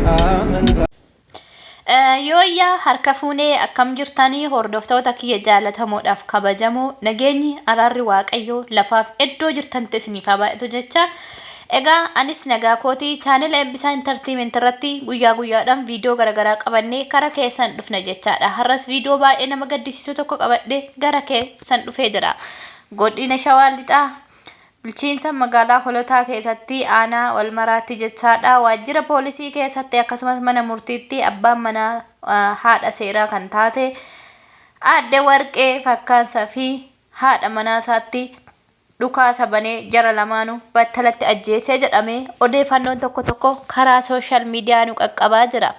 Amantaa. Yooyyaa harka fuunee akkam jirtanii hordoftoota kiyya jaalatamoodhaaf kabajamoo nageenyi araarri waaqayyoo lafaaf iddoo jirtanitti isiniif haa baay'atu jecha egaa anis nagaa kootii chaanela Eebbisaa Intartiiment irratti guyyaa guyyaadhaan viidiyoo garaagaraa qabannee kara keessan dhufna jechaadha. Har'as viidiyoo baay'ee nama gaddisiisu tokko qabadhee gara keessan dhufee jira. Godina Shawaa Lixaa Bulchiinsa magaalaa Holotaa keessatti aanaa Walmaraatti jechaadha. Waajjira poolisii keessatti akkasumas mana murtiitti abbaan manaa haadha seeraa kan taate aadde Warqee Fakkaansa fi haadha manaa isaatti dhukaasa banee jara lamaanuu battalatti ajjeesee jedhamee odeeffannoon tokko tokko karaa sooshaal miidiyaa nu qaqqabaa jira.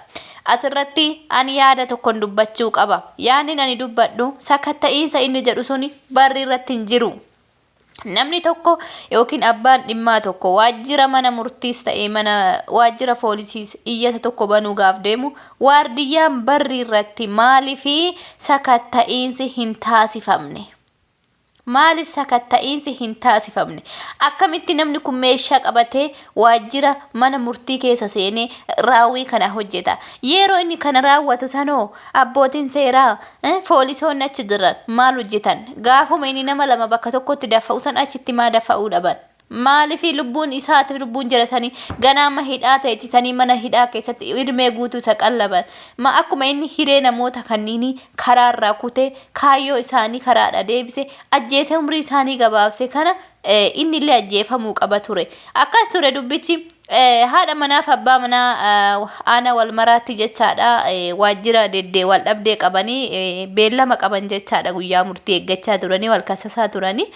Asirratti ani yaada tokkon dubbachuu qaba. Yaadni ani dubbadhu sakatta'iinsa inni jedhu suni barri irratti hin jiru. Namni tokko yookiin abbaan dhimmaa tokko waajjira mana murtiis ta'ee mana waajjira poolisiis iyyata tokko banuu gaaf deemu waardiyyaan barri irratti maaliif sakatta'iinsi hin taasifamne? Maaliif sakatta'iinsi hin taasifamne? Akkamitti namni kun meeshaa qabatee waajjira mana murtii keessa seenee raawwii kana hojjeta? Yeroo inni kana raawwatu sanoo abbootiin seeraa, foolisoonni achi jiran maal hojjetan? Gaafuma inni nama lama bakka tokkotti daffa'u san achitti maa daffa'uu dhaban? Maaliif lubbuun isaatiif lubbuun jara sanii ganaama hidhaa teechisanii mana hidhaa keessatti ilmee guutuu isa qallaban? Ma akkuma inni hiree namoota kanniinii karaarraa kutee kaayyoo isaanii karaadha deebise ajjeesee umrii isaanii gabaabse kana inni illee ajjeefamuu qaba ture. Akkas ture dubbichi. Haadha manaaf abbaa manaa aanaa wal maraatti jechaadha waajjira deddee wal dhabdee qabanii beellama qaban jechaadha guyyaa murtii eeggachaa turanii wal kasasaa turanii.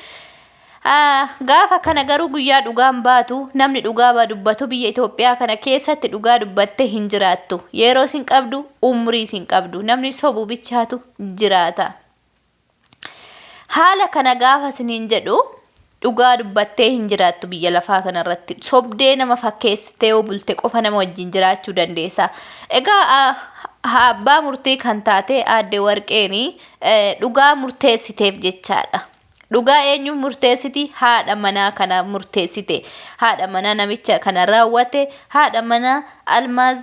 Gaafa kana garuu guyyaa dhugaan baatu namni dhugaa dubbatu biyya Itoophiyaa kana keessatti dhugaa dubbattee hin jiraattu. Yeroo isin qabdu umrii isin qabdu namni sobu bichaatu jiraata. Haala kana gaafa isiniin jedhu dhugaa dubbattee hin jiraattu biyya lafaa kanarratti. Sobdee nama fakkeessitee yoo bulte qofa nama wajjin jiraachuu dandeessa. Egaa abbaa murtii kan taate aadde Warqeen dhugaa murteessiteef jechaadha. Dhugaa eenyuuf murteessiti? Haadha manaa kanaaf murteessite. Haadha manaa namicha kana raawwate, haadha manaa Almaaz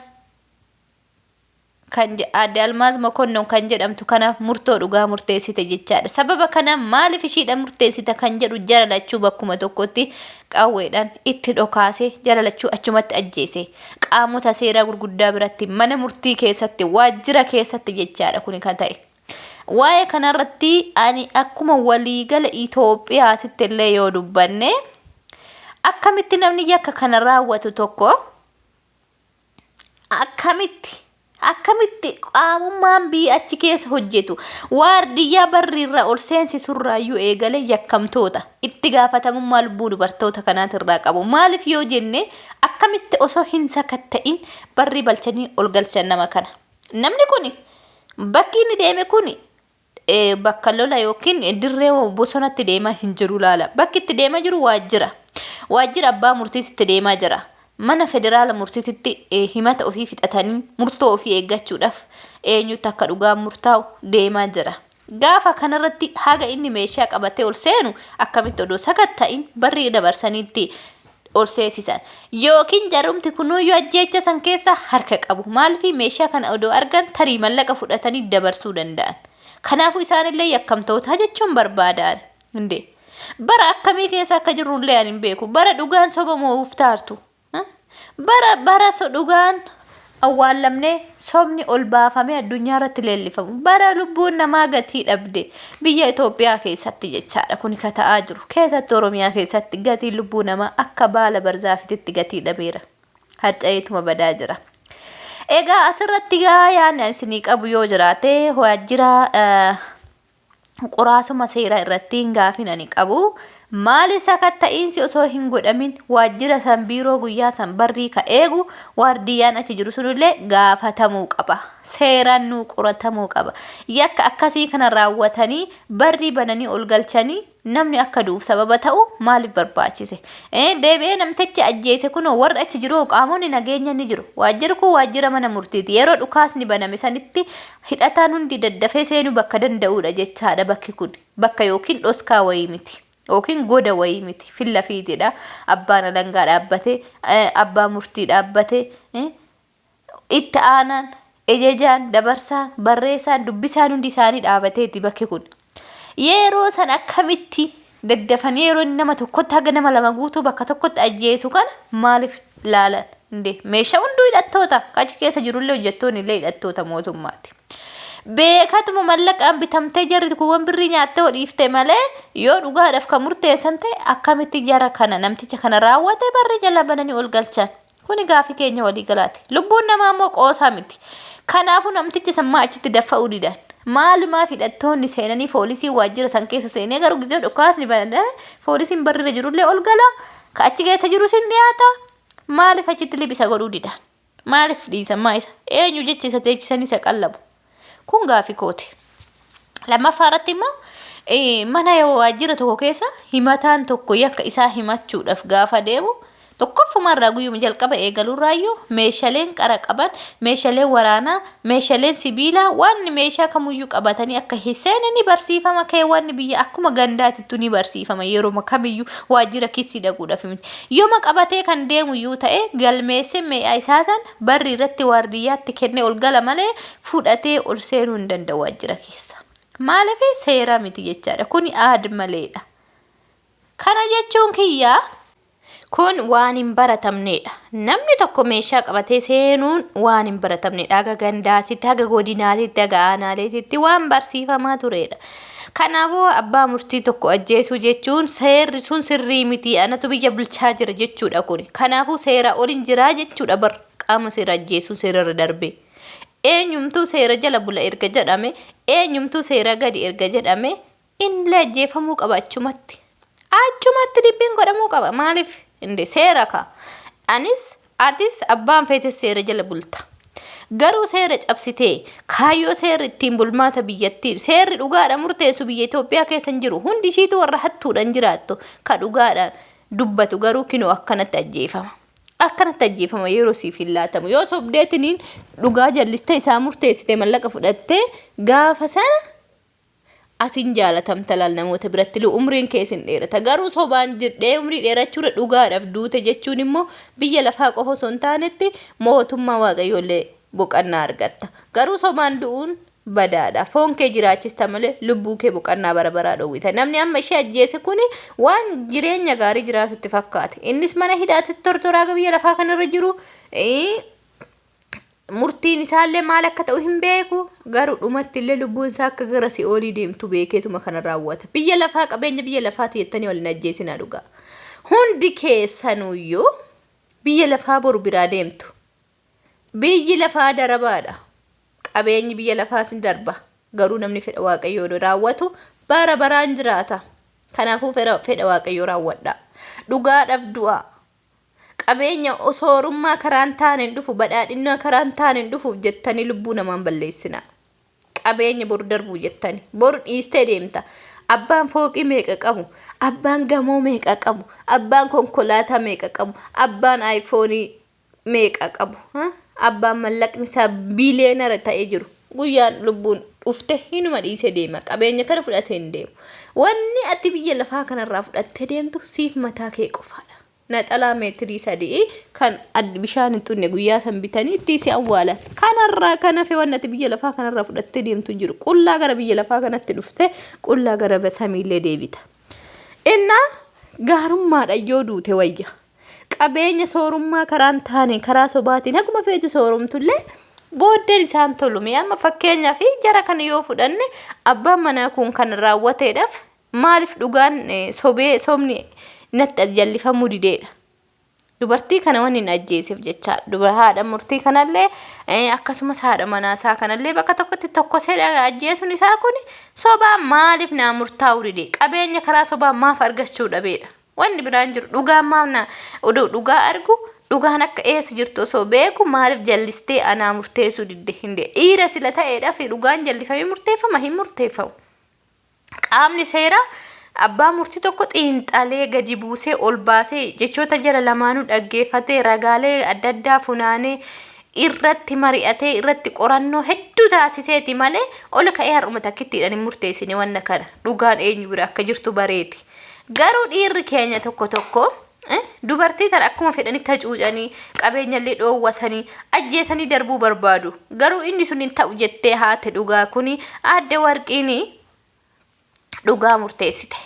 kan aadde Almaaz Mokonnon kan jedhamtu kanaaf murtoo dhugaa murteessite jechaadha. Sababa kana maaliif ishiidha murteessita kan jedhu jara lachuu bakkuma tokkotti qawweedhaan itti dhokaasee jara lachuu achumatti ajjeese. Qaamota seeraa gurguddaa biratti mana murtii keessatti waajjira keessatti jechaadha kuni kan ta'e. Waa'ee kanarratti ani akkuma waliigala Itoophiyaatitti illee yoo dubbanne akkamitti namni yakka kana raawwatu tokko Akkamitti akkamitti qaamummaan biyya achi keessa hojjetu waardiyyaa barriirraa ol seensisurraayyuu eegalee yakkamtoota itti gaafatamummaa lubbuu dubartoota kanaatirraa qabu. Maaliif yoo jenne akkamitti osoo hin sakatta'in barrii balchanii ol galchan nama kana. Namni kun bakki inni deeme kun bakka lola yookiin dirree bosonatti deemaa hin jiru laala. Bakki itti deemaa jiru waajjira. Waajjira abbaa murtiitti deemaa jira. Mana federaala murtiitti himata ofii fixatanii murtoo ofii eeggachuudhaaf eenyutti akka dhugaan murtaa'u deemaa jira. Gaafa kanarratti haga inni meeshaa qabatee ol seenu akkamitti odoo sakatta'in barrii dabarsaniitti ol seesisan. Yookiin jarumti kunuyyuu ajjeecha san keessa harka qabu. Maaliif meeshaa kana odoo argan tarii mallaqa fudhatanii dabarsuu danda'an. Kanaafuu isaanillee yakkamtootaa jechuun barbaadaan. Hundee. Bara akkamii keessa akka jirrullee ani hin beeku. Bara dhugaan soba moo'uuf taartu. Bara bara so dhugaan awwaallamnee sobni ol baafamee addunyaa irratti leellifamu. Bara lubbuun namaa gatii dhabde biyya Itoophiyaa keessatti jechaadha kuni ka ta'aa jiru. Keessattuu Oromiyaa keessatti gatiin lubbuu namaa akka baala barzaafititti gatii dhabeera. Harca'eetuma badaa jira. Egaa asirratti gaa yaadni ani isinii qabu yoo jiraate waajjira Quraasuma seeraa irratti gaafin ani qabu maali sakatta'iinsi osoo hin godhamin waajjira san biiroo guyyaa san barrii ka eegu waardiyyaan achi jiru sunillee gaafatamuu qaba. Seeraan nuu qoratamuu qaba. Yakka akkasii kana raawwatanii barrii bananii ol galchanii namni akka du'uuf sababa ta'u maaliif barbaachise? Deebi'ee namtichi ajjeese kunoo warri achi jiru qaamonni nageenya ni jiru. Waajjirri kun waajjira mana murtiiti. Yeroo dhukaasni baname sanitti hidhataan hundi daddafee seenuu bakka danda'uudha jechaadha bakki kun. Bakka yookiin dhoskaa wayii miti. Yookiin goda wayii miti. Filla fiitidha. Abbaan alangaa dhaabbate, abbaa murtii dhaabbate, itti aanaan, ejejaan, dabarsaan, barreessaan, dubbisaan hundi isaanii dhaabateeti bakki kun. Yeroo san akkamitti daddafanii yeroo inni nama tokkotti haga nama lama guutuu bakka tokkotti ajjeesu kana maaliif laalan? Indee meeshaa hunduu hidhattoota achi keessa jirullee hojjettoonni illee hidhattoota mootummaati. Beekatuma mallaqaan bitamtee jarri kuuwwan birrii nyaattee hodhiifte malee yoo dhugaadhaaf kan murteessan ta'e akkamitti jara kana namticha kana raawwate barri jala bananii ol galchan. Kuni gaafii keenya walii galaati. Lubbuun namaa immoo qoosaa miti. Kanaafuu namticha san maa achitti daffa'uu didan? Maalumaaf hidhattoonni seenanii foolisiin waajjira san keessa seenee garuu gizee dhukaasni baname foolisiin barriirra jirullee ol gala ka achi keessa jirus hin dhiyaata. Maaliif achitti liphisa godhuu didan? Maaliif dhiisan maa isa? Eenyu jecha isa teechisanii isa qallabu? Kun gaafii kooti. Lammaffaa irratti immoo mana waajjira tokko keessa himataan tokko yakka isaa himachuudhaaf gaafa deemu tokkoffuma irraa guyyuma jalqaba eegaluurraayyuu meeshaleen qara qaban, meeshaleen waraanaa, meeshaleen sibiilaa waan meeshaa kamuyyuu qabatanii akka hin seene ni barsiifama. Keewwanni biyya akkuma gandaatittu ni barsiifama yeroo kamiyyuu waajjira kissii dhaquudhaaf miti. Yooma qabatee kan deemu iyyuu ta'e galmeessee mee'a isaa san barri irratti waardiyyaatti kennee ol gala malee fudhatee ol seenuu hin danda'u waajjira keessa. Maaliif seera miti jechaadha. Kuni aad maleedha. Kana jechuun kiyya kun waan hin baratamneedha. Namni tokko meeshaa qabatee seenuun waan hin baratamneedha. Haga gandaatitti, haga godinaatitti, haga aanaaleetitti waan barsiifamaa tureedha. Kanaafuu abbaa murtii tokko ajjeesuu jechuun seerri sun sirrii miti anatu biyya bulchaa jira jechuudha kuni. Kanaafuu seera olin jiraa jechuudha bar qaama seera ajjeesuun seerarra darbee. Eenyumtuu seera jala bula erga jedhame, eenyumtuu seera gadi erga jedhame, innillee ajjeefamuu qaba achumatti. Achumatti dibbiin godhamuu qaba. Maaliif? Inde seera kaa. Anis, atis, abbaan feetes seera jala bulta. Garuu seera cabsitee kaayyoo seerri ittiin bulmaata biyyattii seerri dhugaadha murteessu biyya Itoophiyaa keessa hin jiru. Hundi ishiitu warra hattuudhaan jiraattu ka dhugaadhaan dubbatu garuu kinoo akkanatti ajjeefama. Akkanatti ajjeefama yeroo siif hin laatamu. Yoo sobdeetiniin dhugaa jallistee isaa murteessite mallaqa fudhattee gaafa sana atin jaalatamta laal namoota biratti umriin kees hin dheerata. Garuu sobaan jedhee umrii dheerachuurra dhugaadhaaf duute jechuun immoo biyya lafaa qofa osoo hin taanetti mootummaa waaqayyoollee boqannaa argatta. Garuu sobaan du'uun badaadha. Foon kee jiraachista malee lubbuu kee boqannaa bara baraa dhowwita. Namni amma ishee ajjeese kuni waan jireenya gaarii jiraatu itti fakkaate. Innis mana hidhaatti tortoraa biyya lafaa kanarra jiru murtiin isaallee maal akka ta'u hin beeku. Garuu dhumatti illee lubbuun isaa akka gara si'oolii deemtu beekeetuma kana raawwata. Biyya lafaa qabeenya biyya lafaati jettanii waliin ajjeesinaa dhugaa. Hundi keessanuyyuu biyya lafaa boru biraa deemtu. Biyyi lafaa darabaadha. Qabeenyi biyya lafaas ni darba. Garuu namni fedha Waaqayyoo raawwatu bara baraan jiraata. Kanaafuu fedha Waaqayyoo raawwadhaa. Dhugaadhaaf du'aa. Qabeenya soorummaa karaa hin taaneen dhufu, badhaadhinaa karaa hin taaneen dhufuuf jettanii lubbuu namaa hin balleessinaa. Qabeenya boru darbuu jettani. Boru dhiistee deemta. Abbaan fooqii meeqa qabu? Abbaan gamoo meeqa qabu? Abbaan konkolaataa meeqa qabu? Abbaan aayifoonii meeqa qabu? Abbaan mallaqni isaa biiliyeenara ta'ee jiru. Guyyaan lubbuun dhufte hinuma dhiisee deema. Qabeenya kana fudhatee hin deemu. Wanni ati biyya lafaa kanarraa fudhattee deemtu siif mataa kee qofaadha. Naxalaa meetirii sadii kan bishaan hin xunne guyyaa san bitanii itti si awwaalan. Kanarraa kan hafe wanni ati biyya lafaa kanarraa fudhattee deemtu hin jiru. Qullaa gara biyya lafaa kanatti dhufte qullaa gara samiillee deebita. Innaa gaarummaadhaan yoo duute wayya. Qabeenya soorummaa karaa hin taane karaa sobaatiin haguma feete sooromtullee booddeen isaan tolu. Mee amma fakkeenyaaf jara kana yoo fudhanne abbaan manaa kun kan raawwateedhaaf maaliif dhugaan sobee sobni natti as jallifamuu dideedha. Dubartii kana waan hin ajjeeseef jecha dubara haadha murtii kanallee akkasumas haadha manaa isaa kanallee bakka tokkotti tokkosee ajjeesuun isaa kun sobaa maaliif naa murtaa'uu dide qabeenya karaa sobaa maaf argachuu dhabeedha. Wanni biraan jiru dhugaan maaf na odoo dhugaa argu dhugaan akka eessa jirtu osoo beeku maaliif jallistee anaa murteessuu didde hin de dhiira sila ta'eedhaaf dhugaan jallifamee murteeffama hin murteeffamu. Qaamni seeraa abbaa murtii tokko xiinxalee gadi buusee ol baasee jechoota jara lamaanuu dhaggeeffatee ragaalee adda addaa funaanee irratti mari'atee irratti qorannoo hedduu taasiseeti malee ol ka'ee har'uma takkittiidhaan hin murteessine wanna kana dhugaan eenyu bira akka jirtu bareeti. Garuu dhiirri keenya tokko tokko dubartii tana akkuma fedhanitti hacuucanii qabeenyallee dhoowwatanii ajjeesanii darbuu barbaadu. Garuu inni sun hin ta'u jettee haati dhugaa kuni aadde Warqiin dhugaa murteessite.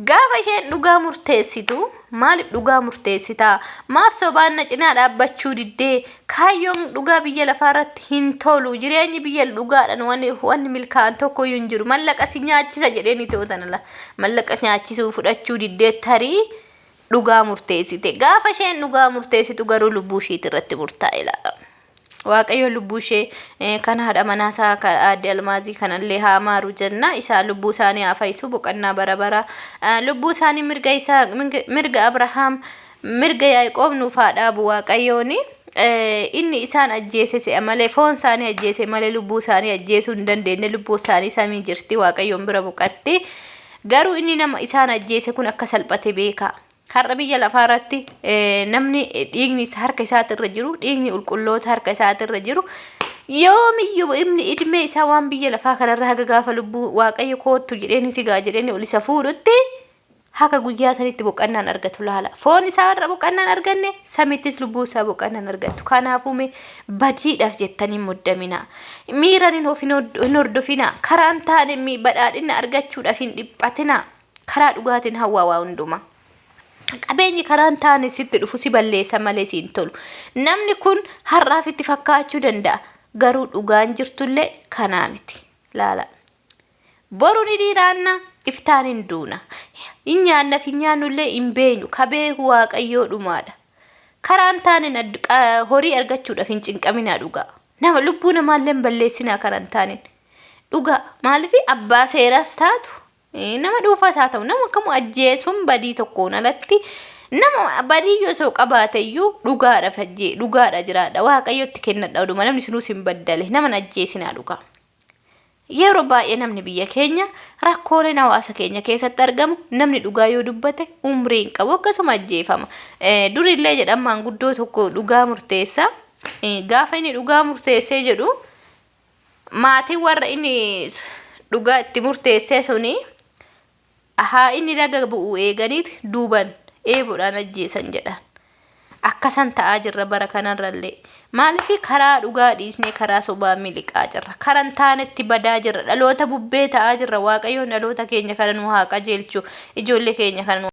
Gaafa isheen dhugaa murteessitu maaliif dhugaa murteessitaa? Maaf sobaan na cinaa dhaabbachuu diddee? Kaayyoon dhugaa biyya lafaa irratti hin tolu. Jireenyi biyya dhugaadhaan wanni milkaa'an tokkoyyuu hin jiru. Mallaqa si nyaachisa jedheen ta'uu tana la. Mallaqa nyaachisuu fudhachuu diddee tarii dhugaa murteessite. Gaafa isheen dhugaa murteessitu garuu lubbuu ishiiti irratti murtaa'e laala. Waaqayyo lubbuu ishee kan haadha manaa isaa kan aadde Almaazii kanallee haa maaru jenna. Isaa lubbuu isaanii haa fayyisu boqannaa bara bara. Lubbuu isaanii mirga isaa mirga Abrahaam mirga Yaaqoob nuuf haa dhaabu Waaqayyooni. Inni isaan ajjeese se'a malee foon isaanii ajjeese malee lubbuu isaanii ajjeesuu hin dandeenye lubbuu isaanii samii jirti Waaqayyoon bira boqatti. Garuu inni nama isaan ajjeese kun akka salphate beekaa. Har'a biyya lafaa irratti namni dhiigni isa harka isaatirra jiru, dhiigni qulqulloota harka isaatirra jiru, yoomiyyuu inni idmee isaa waan biyya lafaa kanarra haga gaafa lubbuu Waaqayyo koottu jedheen si gaa jedheen ol isa fuudhutti haga guyyaa sanitti boqannaan argatu laala. Foon isaa irra boqannaan arganne samittis lubbuu isaa boqannaan argatu. Kanaafuu mee badiidhaaf jettanii muddaminaa. Miiraan hin of hin hordofinaa. Karaan taane badhaadhina argachuudhaaf hin dhiphatinaa. Karaa dhugaatiin hawwaa waa hundumaa. Qabeenyi karaan taane sitti dhufu si balleessa malee si hin tolu. Namni kun har'aaf itti fakkaachuu danda'a. Garuu dhugaan jirtullee kanaa miti. Laala. Boru ni dhiiraanna, iftaan hin duuna. Hin nyaannaf hin nyaannullee hin beeknu. Ka beeku Waaqayyoo dhumaadha. Karaan taaneen horii argachuudhaaf hin cinqaminaa dhugaa. Nama lubbuu namaallee hin balleessinaa karaan taaneen. Dhugaa maaliif abbaa seeraas taatu nama dhuunfaas haa ta'u nama kamuu ajjeesuun badii tokkoon alatti nama badii yoo osoo qabaate iyyuu dhugaadha fajjee dhugaadha jiraadha waaqayyotti kennadha oduma namni sunuus hin baddale nama hin ajjeesinaa dhugaa. Yeroo baay'ee namni biyya keenya rakkooleen hawaasa keenya keessatti argamu namni dhugaa yoo dubbate umrii hin qabu akkasuma ajjeefama. Durillee jedhan maanguddoo tokko dhugaa murteessa. Gaafa inni dhugaa murteessee jedhu maatiin warra inni dhugaa itti murteessee suni haa inni laga bu'u eeganiit duuban eeboodhaan ajjeesan jedhan. Akkasan ta'aa jirra bara kanarrallee. Maaliif karaa dhugaa dhiisnee karaa sobaa miliqaa jirra. Karan taanetti badaa jirra. Dhaloota bubbee ta'aa jirra. Waaqayyoon dhaloota keenya kana nu haa qajeelchu. Ijoollee keenya kana nu